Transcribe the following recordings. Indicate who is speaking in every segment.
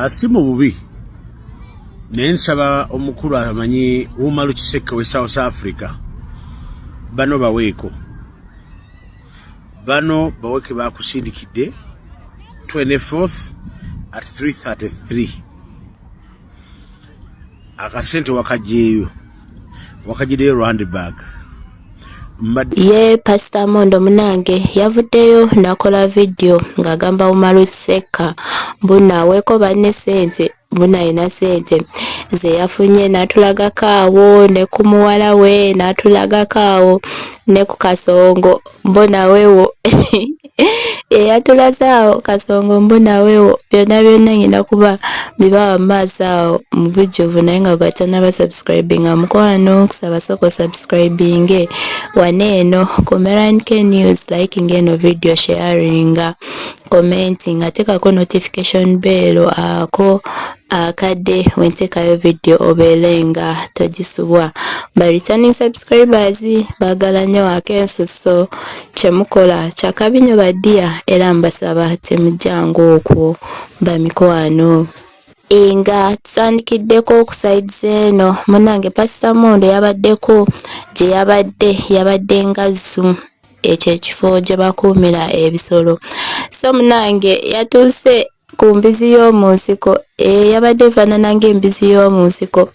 Speaker 1: Si mu bubi, naye nsaba omukulu amanyi Umaru Kisekka we South Africa, bano baweeko, bano baweke bakusindikidde 24th at 3:33. Akasente wakajjeeyo, wakajjideyo Rwandburg.
Speaker 2: Ye Pasita Mondo munange yavuddeyo n'akola vidiyo ng'agamba Umaru Kisekka mbu naaweeko banne ssente, mbu alina ssente ze yafunye, n'atulagako awo ne ku muwala we, n'atulagako awo ne ku Kasongo mbu nawewo eyatulaze awo Kasongo mbu nawewo. Byonna byonna ngenda kuba bibawa mu maaso awo mu bujjuvu, naye nga gwatanaba subscribinga, mukwano kusaba soko subscribinge wane eno ku Meran K News, liking eno video, sharinga, commenting, ateekako notification bell ako akadde wenteekayo video obeere nga togisubwa. Ba returning subscribers baagala nnyo akensuso, kyemukola kyakabi nnyo baddiya, era mbasaba temujjangu okwo bamikwano. Nga tutandikiddeko ku sides eno, munnange Pasita Mondo yabaddeko gye yabadde, yabadde nga zoo, ekyo ekifo gye bakuumira ebisolo. So munnange yatuuse ku mbizi y'omu nsiko, yabadde efaanana ng'embizi y'omu nsiko,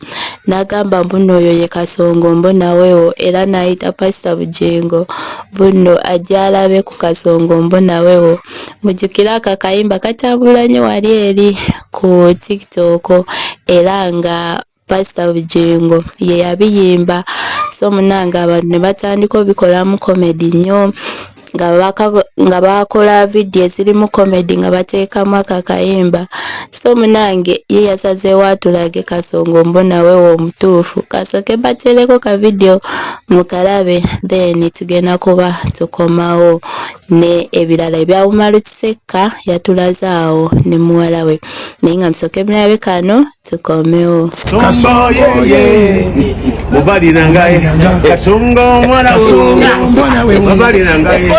Speaker 2: n'agamba mbu nno oyo ye Kasongo mbu nawewo, era n'ayita Pasita Bugingo mbu nno ajje alabe ku Kasongo mbu nawewo. Mujjukire ako akayimba katambula nnyo wali eri ku TikTok, era nga Pasita Bugingo ye yabiyimba. So munnange abantu ne batandika obikolamu comedy nnyo, nga bakola vidiyo ezirimu comedy nga bateekamu ako akayimba. So munnange ye yasazeewo atulage Kasongo mbu nawewo omutuufu. Kasooke bateereko ka vidiyo mukalabe, then tugenda kuba tukomawo ne ebirala ebya Umaru Kisekka yatulaze awo ne muwala we, naye nga musooke mulabe kano tukomewo.
Speaker 1: Kasongo ye mobali na ngai, Kasongo mwana we mobali na ngai.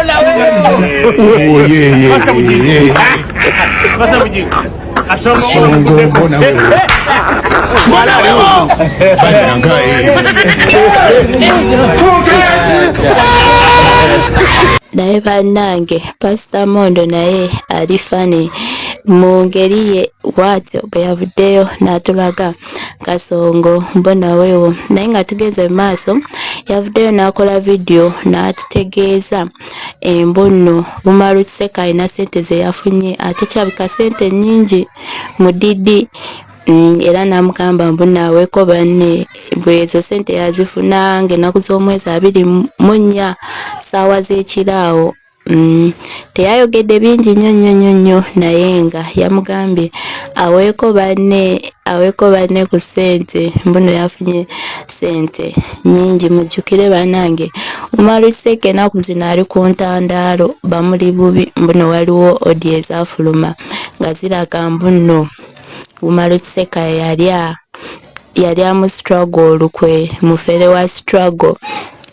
Speaker 3: Kasongo mbona wewe mwana wewe bali na ngai.
Speaker 2: Naye bannange Pasita Mondo naye ali funny mu ngeri ye, bw'atyo bwe yavuddeyo n'atulaga Kasongo mbona weewo. Naye nga tugenze mu maaso, yavuddeyo n'akola vidiyo n'atutegeeza embu nno Umaru Kisekka alina ssente ze yafunye, ate kirabika ssente nnyingi mu didi, era n'amugamba mbu naaweeko banne, bwe ezo ssente yazifuna ng'ennaku z'omwezi 24 ssaawa z'ekiro awo. Teyayogedde bingi nnyo nnyo nnyo nnyo, naye nga yamugambye aweeko banne, aweeko banne ku ssente, mbu nno yafunye ssente nnyingi. Mujjukire bannange Umaru Kisekka ennaku zino ali ku ntandaalo, bamuli bubi, mbu nno waliwo audio ezaafuluma nga ziraga mbu nno Umaru Kisekka yalyamu struggle olukwe, mufere wa struggle,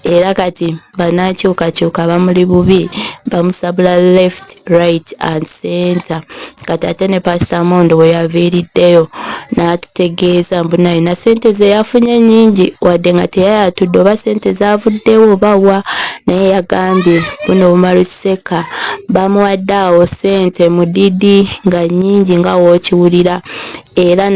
Speaker 2: era kati banakyukakyuka bamuli bubi, bamusabula left, right and center. Kati ate ne Pasita Mondo bwe yaviiriddeyo n'atutegeeza mbu alina ssente ze yafunye nnyingi, wadde nga teyayatudde oba ssente zaavuddewo oba wa, naye yagambye buno Umaru Kisekka bamuwadde awo ssente mu didi nga nnyingi nga w'okiwulira, era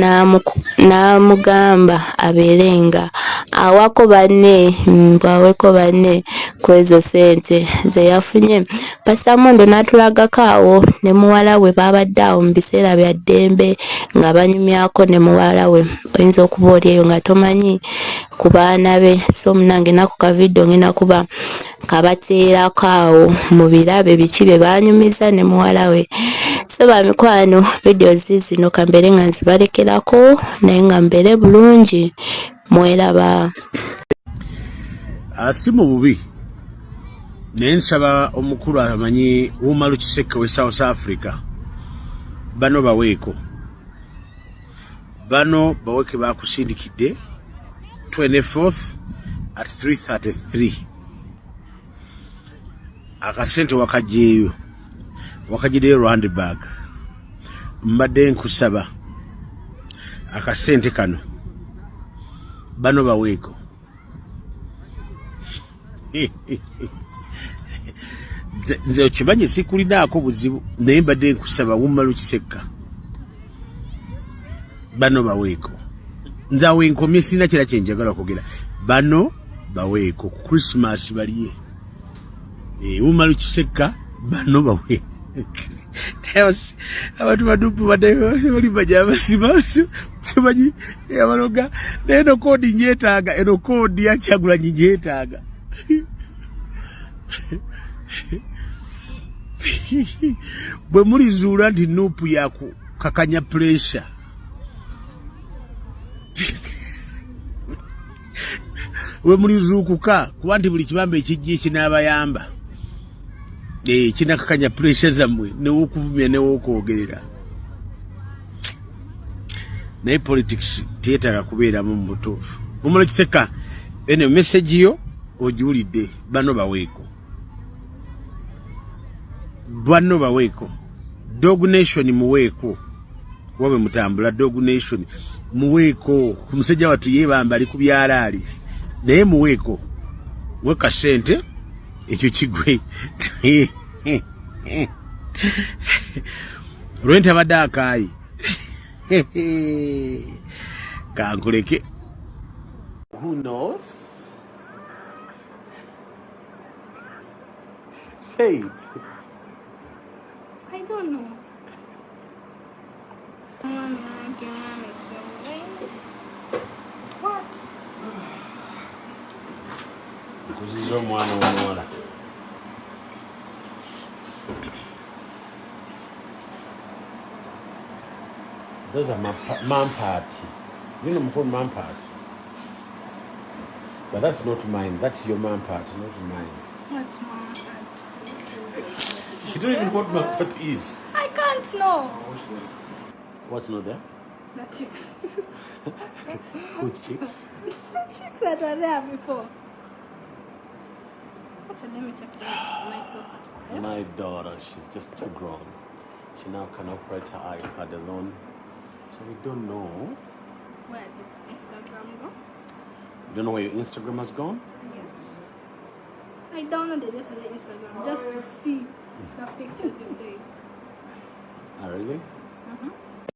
Speaker 2: n'amugamba abeere nga awako banne, mbu aweko banne ku ezo ssente ze yafunye. Pasita Mondo n'atulagako awo ne muwala we, baabadde awo mu biseera bya ddembe nga banyumyako ne muwala we. Oyinza okuba oli eyo nga tomanyi ku baana be, so munnange nako ka vidiyo ngenda kuba kabateerako awo mu birabe biki bye banyumiza ne muwala we. So bamikwano, vidiyo zino kambeere nga nzibalekerako, naye nga mbeere bulungi mweraba.
Speaker 1: Si mu bubi, naye nsaba omukulu amanyi Umaru Kisekka we South Africa, bano baweeko, bano baweke bakusindikidde 24th at 3:33. Akasente wakajjeeyo, wakajjideyo Rwandburg. Mbadde nkusaba Akasente kano bano baweeko. Nze okimanyi sikulinaako buzibu, naye mbadde nkusaba wumala okisekka, bano baweeko. Nze awo enkomye, sirina kira kyenjagala kwogera. Bano baweeko ku Christmas balye. Wumala okisekka, bano bawe. Abantu badupu badde abasiba simanyi abaloga, naye eno koodi njetaaga, eno koodi ya Kyagulanyi njetaaga. Bwe mulizuula nti NUP yakukakanya pressure, we mulizuukuka, kuba nti buli kibamba ekijja ekinaabayamba kinakakanya pressure zammwe, newokuvumya newokwogerera. Naye politics teyetaaga kubeeramu mu butuufu. Mumala kiseka eno message yo ogiwulidde. Bano baweeko, bano baweeko. Dog Nation muweeko, kuba bwe mutambula. Dog Nation muweeko ku musajja wattu, yeebamba ali ku byalaali, naye muweeko we kasente ekyo kigwe. Lwentabadde akaayi kankuleke. Who knows? Say it.
Speaker 4: I don't know. What?
Speaker 1: Nkuziza omwana omuwala. Those are mampati. You know mukulu mampati. But that's not mine. That's your mampati, not mine.
Speaker 4: What's mampati?
Speaker 1: You don't even know what mampati is.
Speaker 4: I can't know.
Speaker 1: What's not there?
Speaker 4: The chicks.
Speaker 1: Whose chicks?
Speaker 4: The chicks that were there before. Actually, let me check myself. Yeah?
Speaker 1: My daughter, she's just too grown. She now can operate her iPad alone. So we don't know.
Speaker 4: Where did Instagram go?
Speaker 1: You don't know where your Instagram has gone?
Speaker 4: Yes. I downloaded yesterday Instagram just to see the pictures you saved.
Speaker 1: Oh, really?
Speaker 4: Mm-hmm.